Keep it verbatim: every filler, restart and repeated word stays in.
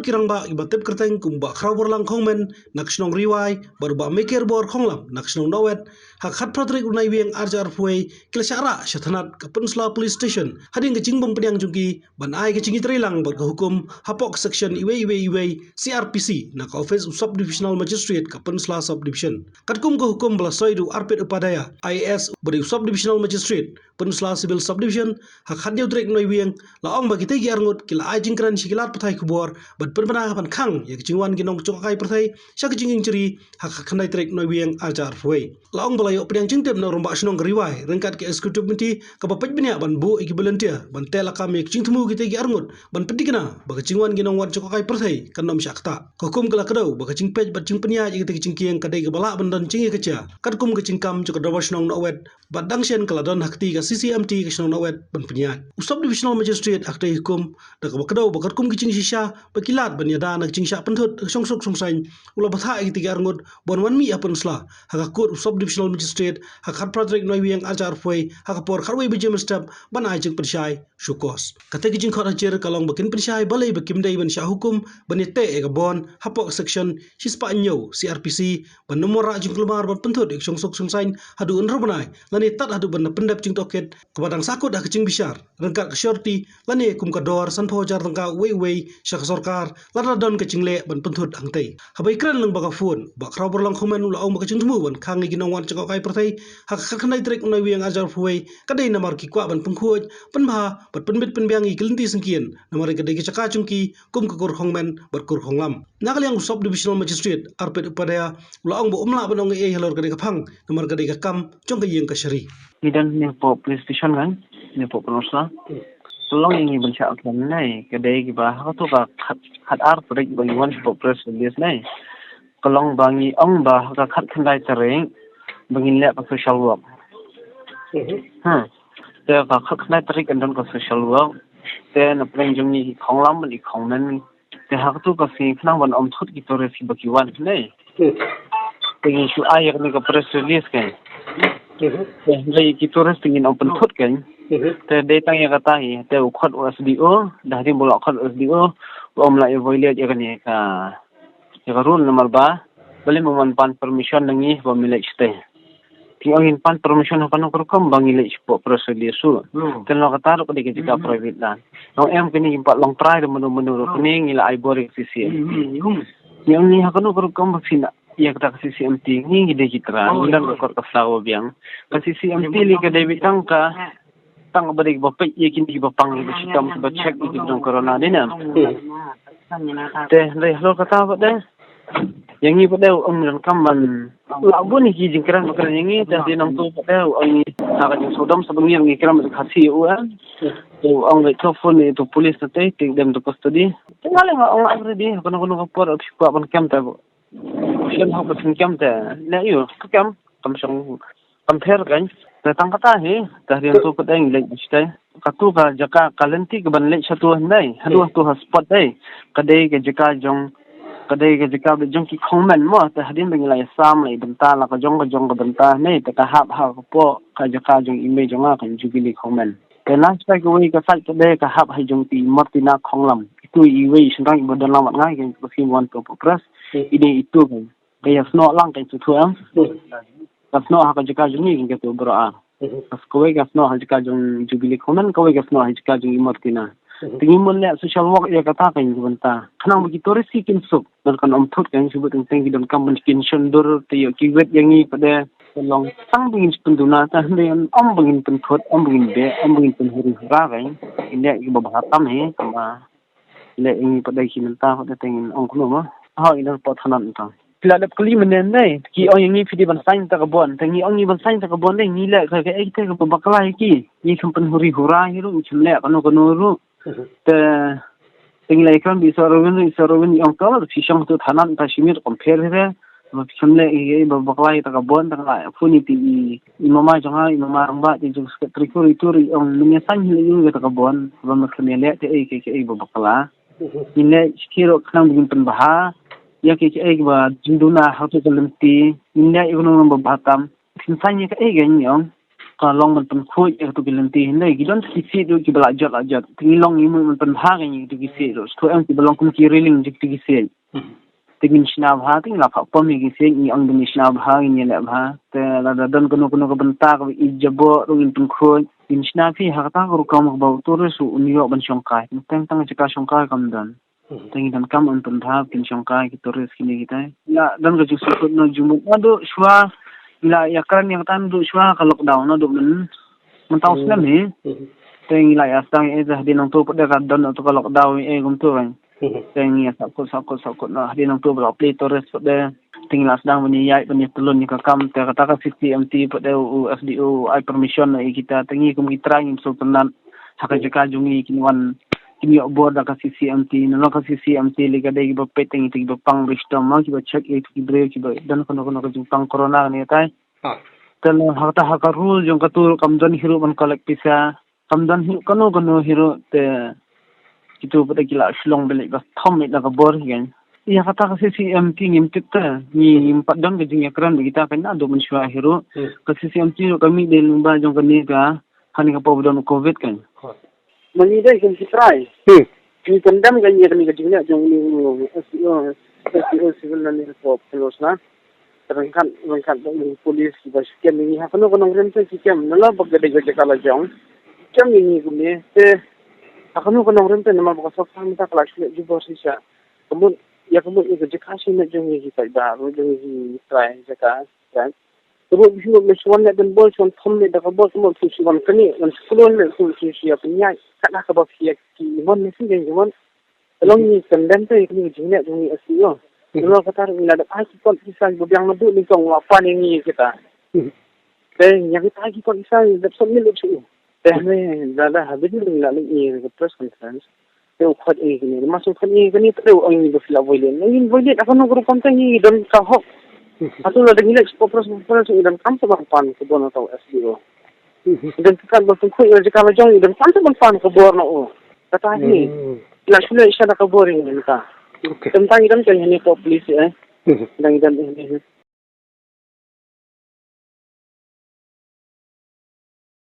ki rangbah kiba tip kyrteng kum Bah Khrawborlang Khongmen na ka shnong Riwai bad u Bah Meker Bor Khonglam na ka shnong Nongwet, ha ka khatphra tarik u Naiwieng arhajar arphew wei ki la shah rah sha thanat ka Peninsula Police Station hadien ka jingbym pdiang jong ki ban ai ka jingïatreilang bad ka hukum hapoh ka section iwei iwei iwei C R P C na ka office u Sub Divisional Magistrate ka Peninsula Sub Division. Katkum ka hukum ba la soi da u Arpit Upadhyaya, I A S, uba dei u Sub Divisional Magistrate Peninsula Civil Subdivision, ha ka khathynñiew tarik Naiwieng, la ong ba kitei ki arngut ki la ai jingkren sha ki lad pathai khubor ban pynbna ban khang ïa ka jingwan ki nongchongkai pyrthei sha ka jingïeng jri ha ka khatkhyndai tarik Naiwieng arhajar arphew wei. La ong ba la ïoh pdiang jingtip na u rangbah shnong ka Riwai ryngkat ka Executive Committee kaba peit bniah ban buh ïa ki volunteer ban teh lakam ïa ka jingthmu kitei ki arngut ban pynthikna ba ka jingwan ki nongwan chongkai pyrthei kan ym shah ktah. Ka hukum ka la kdew ba ka jingpeit bad jingpynïaid ïa kitei ki jingkieng ka dei kaba lah ban don jingïakajia katkum ka jingkam jong ka Dorbar Shnong Nongwet, bad dang shen ka la don ha kti ka C C M T ka shnong Nongwet ban pynïaid. U Sub Divisional Magistrate ha katei ka hukum da kaba kdew ba katkum ka jingshisha ba ki lad ban ïada na ka jingshah pynthut ka shongsuk shongsaiñ, u la bthah ïa kitei ki arngut ban wan mih ha Peninsula ha ka kot u Sub Divisional Magistrate ha ka khatphra tarik Naiwieng arhajar arphew wei ha ka por khatwei baje mynstep ban ai jingpynshai show cause. Katei ka jingkhot hajir ka long ba kin pynshai balei ba kim dei ban shah hukum ban ïateh ïa ka bond hapoh ka section shispah hynñiew C R P C ban ym wanrah jingkulmar ban pynthut ïa ka shongsuk shongsaiñ haduh hynriew bnai lane tad haduh ban da pyndep jingtohkit kaba dang sahkut ha ka jingbishar ryngkat ka surety lane kum ka dor sanphew hajar tyngka uwei uwei sha ka sorkar lada don ka jingleh ban pynthut hangtei. Haba ïakren lyngba ka phone, Bah Khrawborlang Khongmen u la ong ba ka jingthmu ban khang ïa ki nongwan chongkai pyrthei ha ka khatkhyndai tarik Naiwieng arhajar arphew wei ka dei namar ki kwah ban pynkhuid, pynbha bad pynbit pynbiang ïa ki lynti syngkien namar ka dei ka jaka jong ki kum ka kur Khongmen bad kur Khonglam. Na ka liang u Sub Divisional Magistrate Arpit Upadhyaya u la ong ba um lah ban ong ei ei halor ka dei ka phang namar ka dei ka kam jong ka ïing kashari. Ngi don ne hapoh police station kan, ne hapoh Peninsula. Ka long ïa ngi ban shah kren ne ka dei kiba ha kato ka khat, khat ar tarik ba ngi wan hapoh press release ne. Ka long ba ngi ong ba ha ka khatkhyndai tarik ba ngin leh ka social work. Ha. Te ka khatkhyndai tarik kan don ka social work. Te na pdeng jong ngi i Khonglam bad i Khongmen. Te ha kato ka sngi khnang ban ym thut ki tourist kiba ki wan ne. Te ngi shu ai ïa kane ka press release kan. Te hynrei ki tourist te ngin ym pynthut kan. Te dei tang ïa kata hi te u khot u S D O, da hadien ba u la khot u S D O, u ym lah ïa violate ïa kane ka, ïa ka rule namar ba balei me wan pan permission na ngi ba me leit shatei. Te ong ngin pan permission ha kano ka rukom ba ngi leit shapoh press release shuh. Te la kata ruh ka dei ka jaka private land. Ong em kane ngim pat long trai ruh mano mano ruh kane ngi la ai bor ïa ka C C M T. Te ong ngi ha kano ka rukom ba phin ïa kata ka C C M T ngi ngi dei ki trai ngi don ka kot ka sla ba biang. Ka C C M T lei ka dei beit tang ka tang ba dei ba peit ïa kine kiba pang kiba shitom kiba check ïa kiba don corona dei ne. Te hynrei halor kata pat de ïa ngi pat de u ong donkam ban lah bun ïa ki jingkren ba kren ïa ngi te dei nangto pat de u ong ngi ha ka jingsngewdom sa ba ngi ïa ngi kren bad Khasi u em. Te u ong leit to phone ïa to police te te dem to custody. Te nga lei nga ong already kano kano ka por phi kwah ban kem te shen hok ba shen kem te leh ïa u kem kam shong kam pher kan. Te tang kata hi te hadien to pat de ngi leit shatei. Kato ka jaka ka lynti kaban leit shato hynrei haduh hato ha spot dei ka dei ka jaka jong ka dei ka jaka ba jong ki Khongmen mo te hadien ba ngi la ïasam la i bynta la ka jong ka jong ka bynta hynrei te ka hap ha ka poh ka jaka jong i mei jong nga kan Jubilee Khongmen. Te na sha kawei ka side pat de ka hap ha jong i Martina Khonglam. Itu iwei i shynrang iba don lang bad nga kan ka sim wan to press. I dei itu kan. Ka ïasnoh lang kan shu thuh em. Ka snoh ha ka jaka jong ngi kan ka tu bro ar. Ka kawei ka snoh ha jaka jong Jubilee Khongmen kawei ka snoh ha jaka jong i Martina. Te ngi mon leh social work ïa kata kan ka bynta. Khnang ba ki tourist ki kin suk. Don kan ym thut kan shu bit teng teng ki donkam ban kin shon dur te ïoh ki wet ïa ngi pat de. Te long tang ba ngin pynduna te hynrei ym ba ngin pynthut ym ba ngin beh ym ba ngin pynhuri hura kan. Ngi leh kiba bha tam hi kaba leh ïa ngi pat de ki mynta pat de te ngin ong kumno ma. Hoi nang pat thanan mynta. Phi la dep kylli mynne ne ki ong ïa ngi phi dei ban sign ta ka bond te ngi ong ngi ban sign ta ka bond de ngi leh ka kaei te kaba bakla ïa ki. Ngi khlem pynhuri hura hi ruh ngi khlem leh kano kano ruh. Te te ngi la ïakren bad i Sir Arvind, i Sir Arvind i ong to phi shong to thanan ta shi miet compare hi re. Ba phi khlem leh ïa kiei ba bakla ïa ta ka bond te nga la phone ïa ti i mama jong nga i mama rangbah ti jong secretary kur i tur i ong mynne sign hi leh ïa ta ka bond ba me khlem ïa leh te ei kiei kiei ba bakla. Ngin leh shiki ruh khnang ba ngin pynbha ïa kiei kiei ba jingduna ha tu ka lynti. Ngin leh ïa kano kano ba bha tam. Phin sign ïa kaei ka ngi ong. ka long ban pynkhuid ïa kito ki lynti hynrei ki don ki siej ruh kiba la jot la jot. Te ngi long ngi mut ban pynbha ïa kito ki siej ruh. Shu em kiba long kum ki railing jong kito ki siej. Hmm. Te ngin shna bha, te ngi la phah pom ïa ki siej, ngi ong ba ngin shna bha, ngin ïaleh bha. Te lada don kano kano ka bynta kaba ïeit jaboh ruh ngin pynkhuid. Ngin shna phi ha kata ka rukom kaba u tourist ruh un ïoh ban shongkai. Teng tang jaka shongkai kam don. Hmm. Te ngi donkam ban pynbha kin shongkai ki tourist kine kita. La don ka jingsngewthuh na jingmut naduh shuwa. Ngi la ïakren ïa kata naduh shuwa ka lockdown naduh myn. Mynta u snem hi. Hmm. Te ngi la ïa sdang ïa hadien nangto pat de ka don ïa ka lockdown ïa kumto kan. Hmm. Te ngi ïa sahkut sahkut sahkut na hadien nangto ba la plie tourist pat de. Te ngi la sdang ban ïaid ban ïatylun ïa ka kam te kata ka C C M T pat de u S D O u ai permission ïa kita te ngi kum ki trai ngim sngewtynnat. Ha ka jaka jong ngi kin wan kin ïoh bor da ka C C M T, na long ka C C M T lei ka dei kiba peit ïa kita kiba pang ba shitom ma kiba check ïa kita ki briew kiba don kano kano ka jingpang corona kane tai. Ah. Te na ha kata ha ka rule jong katu kam don hi ruh ban collect pisa, kam don hi ruh kano kano hi ruh te kitu pat de ki la shlong bilik ba thom ïa da ka bor hi kan. Ïa kata ka C C M T ngim tip te ngi ngim pat don ka jingïakren ba kita kan naduh mynshuwa hi ruh. Hmm. Ka C C M T ruh ka mih dei lyngba jong kane ka Kane ka por ba don u covid kan. Hooid. Ma ngi dei kum ki trai. Hmm. Ngi condemn ka ïa kane ka jingleh jong u S D O, S D O civil lane ka Pulse na. Ryngkat, ryngkat bad u police kiba shu kem ïa ngi ha kano kano nongrim te ki kem na la ba ka dei ka jaka la jong. Kem ïa ngi kumne te ha kano kano nongrim te namar ba ka sorkar mynta ka la shu leh jubor shisha. Ka mut ïa ka mut ïa ka jaka shisha jong ngi ki paidbah ruh jong ngi ki trai jaka. Ka mut phi mut me shu wan leh don bor, shu wan thom leh da ka bor, ka mut phi shu wan kane, wan shu kloi leh, ka mut phi shu ïa pynïaid. Ka da kaba phi ïa ki mon ne phi ïa ki mon. Ka long ngi condemn te ïa kane ka jingleh jong ngi S D O. Hmm. Ngi long kata ngi la dep ai ki kot ki sa ba biang naduh nyngkong la pan ïa ngi kita. Hmm. Te ïa kita ai ki kot ki sa dep submit lut shu. Te hynrei da da ha video ngi la leit ïa ka press conference. Te u khot ïa kane, ma shu khot ïa kane te u ong ïa ba phi la violate. Ngi violate ha kano ka rukom te ngi don ka hok. Hato lada ngi leit sha press conference ngi donkam te ban pan ka bor na uta u S D O. Ngi donkam ban pynkhuid ïa ka jaka la jong ngi donkam te ban pan ka bor na u. Kata hi. Hmm. La shu leit sha da ka bor ïa ngi ka. Okay. Te mynta ngi don ka ïa kane ka police eh. Hmm. Ngi don ïa kane.